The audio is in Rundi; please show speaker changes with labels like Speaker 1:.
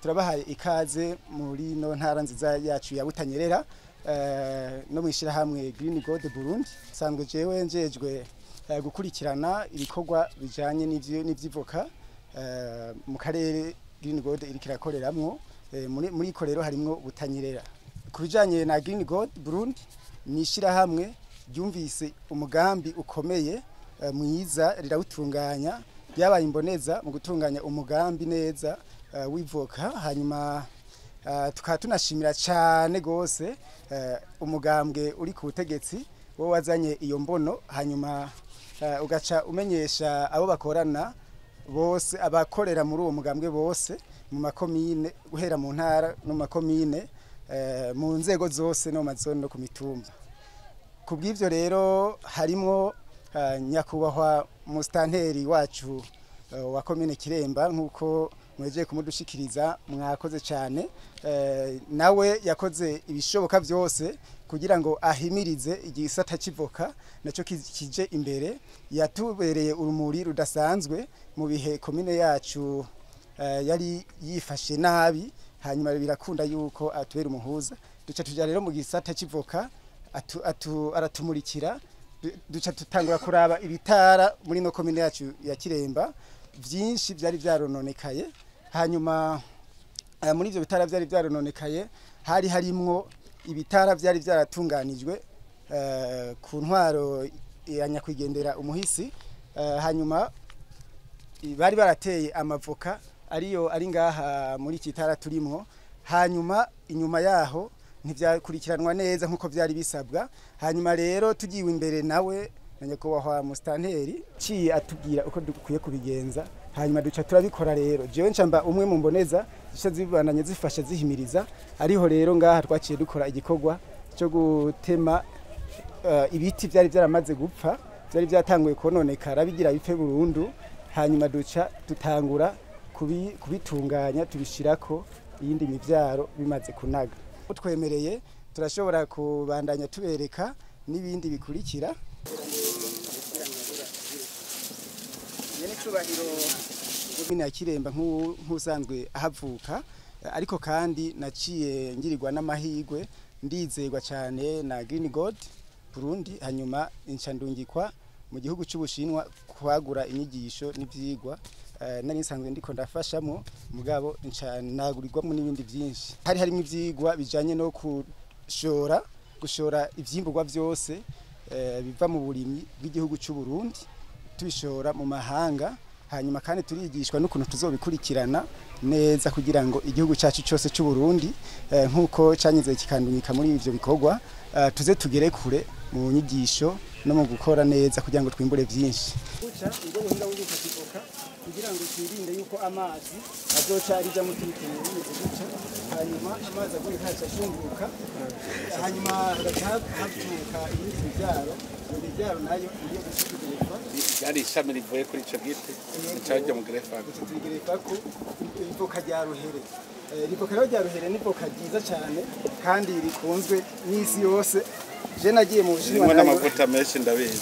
Speaker 1: Turabahaye ikaze muri no ntara nziza yacu ya Butanyerera no mwishirahamwe Green Gold Burundi. Sanzwe jewe njejwe gukurikirana ibikorwa bijanye n'ivyivoka mu karere Green Gold iriko irakoreramwo. Muri iko rero harimwo Butanyerera. Ku bijanye na Green Gold Burundi, ni ishirahamwe ryumvise umugambi ukomeye mwiza, rirawutunganya, ryabaye imboneza mu gutunganya umugambi neza w'ivoka. Hanyuma tukaba tunashimira cyane gose umugambwe uri ku butegetsi wo wazanye iyo mbono, hanyuma ugaca umenyesha abo bakorana bose, abakorera muri uwo mugambwe bose mu makomine, guhera mu ntara no mu makomine, mu nzego zose no mu mazone no ku mitumba. Ku bw'ivyo rero harimwo nyakubahwa musitanteri wacu wa komine Kiremba, nk'uko mwejeje kumudushikiriza, mwakoze cyane. Nawe yakoze ibishoboka byose kugira ngo ahimirize igisata c'ivoka naco kije imbere. Yatubereye urumuri rudasanzwe mu bihe komine yacu yari yifashe nabi, hanyuma birakunda yuko atubera umuhuza, duca tuja rero mu gisata c'ivoka, aratumurikira, duca tutangura kuraba ibitara muri no komine yacu ya Kiremba byinshi byari byarononekaye. Hanyuma muri ivyo bitara byari byarononekaye hari harimwo ibitara byari byaratunganijwe ku ntwaro ya nyakwigendera umuhisi. Hanyuma bari barateye amavoka ariyo ari ngaha muri iki gitara turimwo, hanyuma inyuma yaho ntivyakurikiranwa neza nkuko vyari bisabwa. Hanyuma rero tugiwe imbere nawe na nyakubahwa musitanteri, ciye atubwira uko dukwiye kubigenza, hanyuma duca turabikora. Rero jewe ncamba umwe mu mboneza zica zibandanye zifasha zihimiriza. Ariho rero ngaha twaciye dukora igikorwa cyo gutema ibiti vyari byaramaze gupfa, vyari byatanguye kononekara bigira bipfe burundu, hanyuma duca dutangura kubitunganya, tubishirako iyindi mivyaro bimaze kunaga. Twemereye turashobora kubandanya tubereka n'ibindi bikurikira. Nyene cubahiro komine ya Kiremba, nk'usanzwe ahavuka, ariko kandi naciye ngirirwa n'amahirwe, ndizerwa cyane na Green Gold Burundi, hanyuma inca ndungikwa mu gihugu c'Ubushinwa kwagura inyigisho n'ivyigwa nari nsanzwe ndiko ndafashamo, mugabo nca nagurirwamo n'ibindi byinshi. Hari harimo ivyigwa bijanye no gushora ivyimburwa vyose biva mu burimyi bw'igihugu c'u Burundi, tubishora mu mahanga. Hanyuma kandi turigishwa n'ukuntu tuzobikurikirana neza kugira ngo igihugu cyacu cyose cy'u Burundi, nk'uko canyizeye kikandungika muri ivyo bikorwa, tuze tugere kure mu nyigisho no mu gukora neza kugira ngo twimbure byinshi. Guca ubwo buhinga bwo gufata ivoka kugira ngo twirinde yuko amazi azoca arija mu tubitene bimeze gutya, hanyuma amazi aguye ntaca ashunguruka, hanyuma hagaca havuka ibindi mivyaro. Iyo mivyaro nayo niyo guca tugerefa.
Speaker 2: Ryari ishami rivuye kuri ico giti rica mu grefa.
Speaker 1: Duca turigerefako ivoka rya ruhere. Ivoka rero rya ruhere ni ivoka ryiza cyane kandi rikunzwe n'isi yose. Je nagiye mu Bushinwa
Speaker 2: ririmo
Speaker 1: nayo
Speaker 2: n'amavuta menshi, ndabizi.